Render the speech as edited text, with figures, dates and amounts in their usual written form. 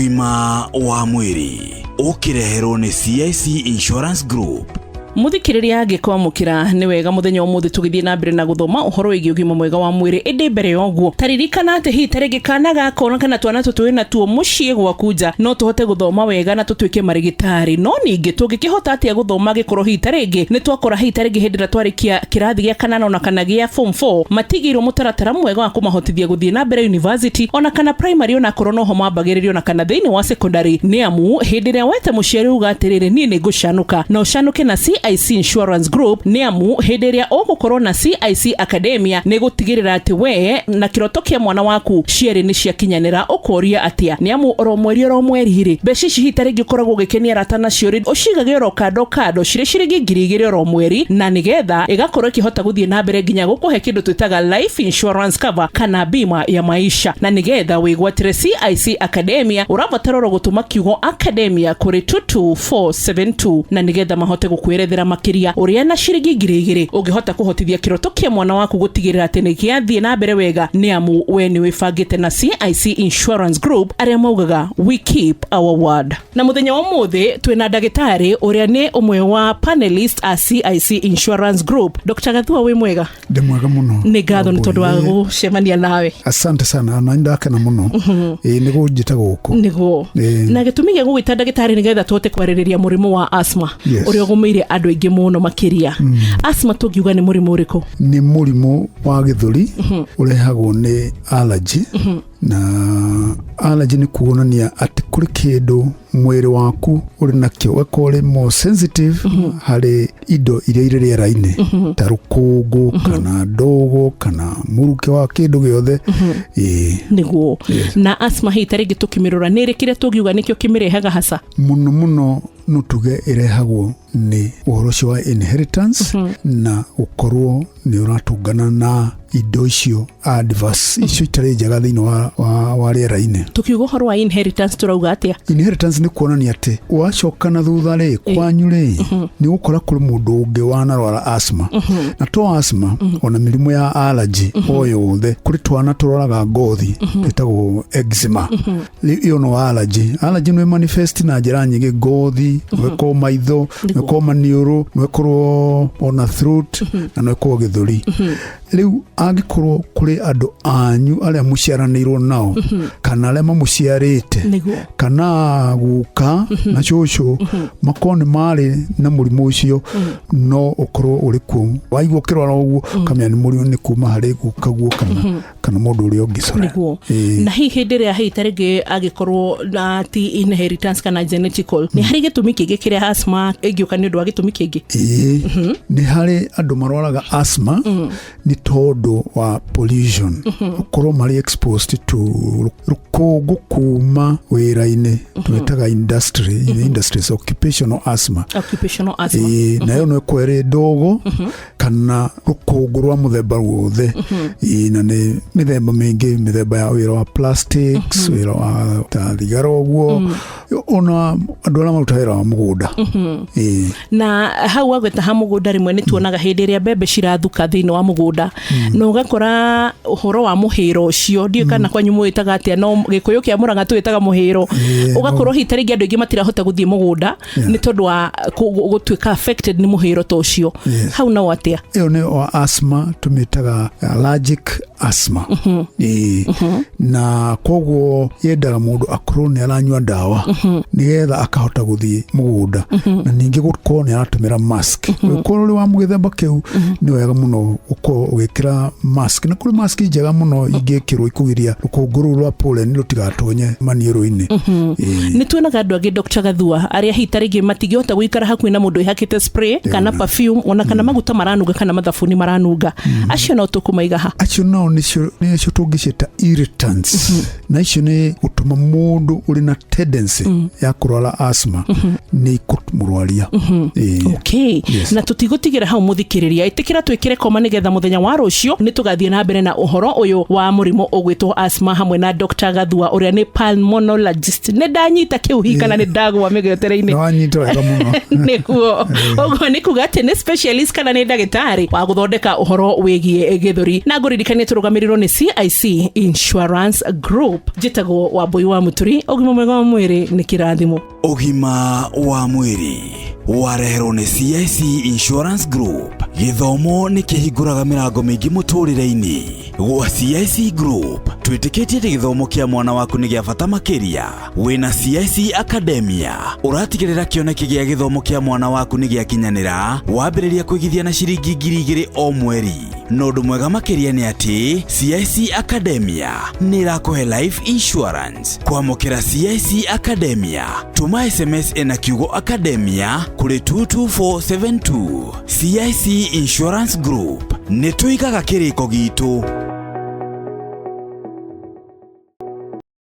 Ũgima wa mwĩrĩ ũkĩreherwo nĩ CIC Insurance Group. Mũthikĩrĩria angĩkwamũkĩra nĩ wega mũthenya ũmũthĩ tũgĩthiĩ na mbere na gũthoma ũhoro wĩgiĩ ũgima mwega wa mwĩrĩ. Ĩndĩ mbere ya ũguo, taririkana atĩ hihi tarĩngĩ kana gaka kana twana tũtũ wĩ natuo mũciĩ gwaku nja no tũhote gũthoma wega na tũtuĩke marĩgĩtarĩ. No ningĩ tũngĩkĩhota atĩa gũthoma angĩkorwo hihi tarĩngĩ nĩ twakora hihi tarĩngĩ hĩndĩ ĩrĩa twarĩkia kĩrathi gĩa kanana ona kana gĩa form 4 matigĩirwo mũtaratara mwega wa kũmahotithia gũthiĩ na mbere university ona kana primary, ona akorwo noho mambagĩrĩrio, ona kana thĩinĩ wa secondary? Nĩ amu hĩndĩ ĩrĩa wete mũciari uga atĩrĩrĩ, niĩ nĩ ngũcanũka, na ũcanũke na CIC Insurance Group, nĩ amu hĩndĩ ĩrĩa ũgũkorwo na CIC Academia nĩ gũtigĩrĩra atĩ we na kĩroto kĩa mwana waku cierĩ nĩ ciakinyanĩra. Ũkoria atĩa? Nĩ amu oro mweri rĩ, mbeca ici hihi tarĩngĩ ũkoragwo ũgĩkenia arata nacio rĩ, ũcigage oro kando kando cirĩ ciringi 2000 oro mweri, na nĩgetha ĩgakorwo ĩkĩhota gũthiĩ na mbere nginya gũkũhe kĩndũ twĩtaga life insurance cover kana bima ya maisha. Na nĩgetha wĩgwatĩre CIC Academia, ũrabatara oro gũtũma kiugo "academia" kũrĩ 22472, na nĩgetha mahote gũkwĩrethera makĩria ũrĩa na ciringi 2000 ũngĩhota kũhotithia kĩroto kĩa mwana waku gũtigĩrĩra atĩ nĩ gĩathiĩ na mbere wega, nĩ amu we nĩ wĩbangĩte na CIC Insurance Group, arĩa maugaga, "We keep our word." Na mũthenya wa ũmũthĩ twĩna ndagĩtarĩ ũrĩa nĩ ũmwe wa panelist a CIC Insurance Group. Dr Gathua, wĩ mwega? Ndĩ mwega mũno. Nĩ ngatho nĩ tondũ wa gũcemania nawe. Asante sana, na ndakena mũno, ĩĩ, nĩ gũnjĩta gũkũ. Nĩguo. Na gĩtũmi gĩa gũgwĩta ndagĩtarĩ nĩgetha tũhote kwarĩrĩria mũrimũ wa asthma ũrĩa ũgũmĩire andũ aingĩ mũno makĩria. Asthma tũngiuga nĩ mũrimũ ũrĩkũ? Nĩ mũrimũ wa gĩthũri ũrehagwo nĩ allergy, na allergy nĩ kuonania atĩ kũrĩ kĩndũ mwĩrĩ waku ũrĩ nakĩo ũgakorwo ũrĩ more sensitive harĩ indo iria irĩ rĩera-inĩ, ta rũkũngũ kana ndogo kana mũrukĩ wa kĩndũ gĩothe, ĩĩ. Nĩguo. Na asthma hihi tarĩngĩ tũkĩmĩrora nĩ ĩrĩ kĩrĩa tũngiuga nĩkĩo kĩmĩrehaga hasa? Mũno mũno no tuge ĩrehagwo nĩ ũhoro ũcio wa inheritance na gũkorwo nĩ ũratũngana na indo icio adverse, icio itarĩ njega thĩinĩ wa rĩera-inĩ. Tũkiuga ũhoro wa inheritance tũrauga atĩa? Inheritance nĩ kuonania atĩ wacoka na thutha rĩ, kwanyu rĩ, nĩ gũkora kũrĩ mũndũ ũngĩ wanarwara asthma, na to asthma, ona mĩrimũ ya allergy o yothe. Kũrĩ twana tũrwaraga ngothi twĩtagwo eczema. Rĩu ĩyo no allergy. Allergy no manifest na njĩra nyingĩ: ngothi, no ĩkorwo maitho, no ĩkorwo maniũrũ, no ĩkorwo ona throat, na no ĩkorwo gĩthũri. Rĩu angĩkorwo kũrĩ andũ anyu arĩa mũciaranĩirwo nao kana arĩa mamũciarĩte kana guka na cũcũ makorwo nĩ marĩ na mũrimũ ũcio, no ũkorwo ũrĩ kuo. Waigua ũkĩrwara ũguo, kamenya nĩ mũrimũ nĩ kuma harĩ guka guo kana mũndũ ũrĩa ũngĩ cora. Na hihi hĩndĩ ĩrĩa hihi tarĩngĩ angĩkorwo na ti inheritance kana genetical, nĩ harĩ gĩtũmi kĩngĩ kĩrĩa asthma ĩngĩũka nĩ ũndũ wa gĩtũmi kĩngĩ? Ĩĩ, nĩ harĩ andũ marwaraga asthma nĩ tondũ wa pollution, gũkorwo marĩ exposed to rũkũngũ kuma wĩra-inĩ, twĩtaga industry, industries, occupational asthma. Occupational asthma. Ĩĩ, nayo no ĩkorwo ĩrĩ ndogo kana rũkũngũ rwa mũthemba wothe. Ĩĩ, na nĩ mĩthemba mĩingĩ, mĩthemba ya wĩra wa plastics, wĩra wa ta thigara ũguo, ona andũ arĩa marutaga wĩra wa mũgũnda. Ĩĩ. Na hau wagweta ha mũgũnda, rĩmwe nĩ tuonaga hĩndĩ ĩrĩa mbembe cirathuka thĩinĩ wa mũgũnda na ũgakora ũhoro wa mũhĩro ũcio, ndiũĩ kana kwanyu mũwĩtaga atĩa, no Gĩkũyũ kĩa Mũrang'a tũwĩtaga mũhĩro. Ũgakorwo hihi tarĩngĩ andũ aingĩ matirahota gũthiĩ mũgũnda nĩ tondũ wa gũtuĩka affected nĩ mũhĩro ta ũcio. Hau nao atĩa? Ĩyo nĩ o asthma, tũmĩtaga allergic asthma. Ĩĩ. Na koguo yendaga mũndũ akorwo nĩ aranyua ndawa nĩgetha akahota gũthiĩ mũgũnda, na ningĩ gũkorwo nĩ aratũmĩra mask. Ũngĩkorwo ũrĩ wa mũgĩthemba kĩu, nĩ wega mũno gũkorwo ũgĩkĩra mask, na kũrĩ mask njega mũno ingĩkĩrwo ikũgiria rũkũngũ rũu rwa pollen rũtigatonye maniũrũ-inĩ. Ĩĩ. Nĩ tuonaga andũ angĩ, Dr Gathua, arĩa hihi tarĩngĩ matingĩhota gũikara hakuhĩ na mũndũ ĩhakĩte spray kana perfume ona kana maguta maranunga kana mathabuni maranunga. Acio no tũkũmaiga ha? Acio nao nĩcio tũngĩciĩta irritants, na icio nĩ gũtũma mũndũ ũrĩ na tendency ya kũrwara asthma nĩ ikũmũrwaria. Ĩĩ. Okay. Yes. Na tũtigũtigĩra hau, mũthikĩrĩria, ĩtĩkĩra twĩkĩre koma nĩgetha mũthenya wa rũciũ nĩ tũgathiĩ na mbere na ũhoro ũyũ wa mũrimũ ũgwĩtwo asthma hamwe na Dr Gathua, ũrĩa nĩ pulmonologist. Nĩ ndanyita kĩu hihi kana nĩ ndagwa mĩgetere-inĩ? Nĩ wanyita wega mũno. Nĩguo, ũguo nĩ kuga atĩ nĩ specialist kana nĩ ndagĩtarĩ wa gũthondeka ũhoro wĩgiĩ gĩthũri. Na ngũririkanie tũrũgamĩrĩrwo nĩ CIC Insurance Group. Group. Njĩtagwo Wambui wa Mũturi. Ũgima mwega wa mwĩrĩ nĩ kĩrathimo. Ũgima wa mwĩrĩ wareherwo nĩ CIC Insurance Group. Gĩthomo nĩ kĩhingũraga mĩrango mĩingĩ mũtũrĩre-inĩ. Gwa CIC Group twĩtĩkĩtie atĩ gĩthomo kĩa mwana waku nĩ gĩa bata makĩria. Wĩna CIC Academia ũratigĩrĩra kĩoneki gĩa gĩthomo kĩa mwana waku nĩ gĩakinyanĩra wambĩrĩria kũigithia na ciringi 2,000 o mweri. Na ũndũ mwega makĩria nĩ atĩ CIC Academia nĩ ĩrakũhe life insurance. Kwamũkĩra CIC Academia, tũma SMS ĩna kiugo Academia kũrĩ 22472. CIC Insurance Group, nĩ tũigaga kĩrĩko gitũ.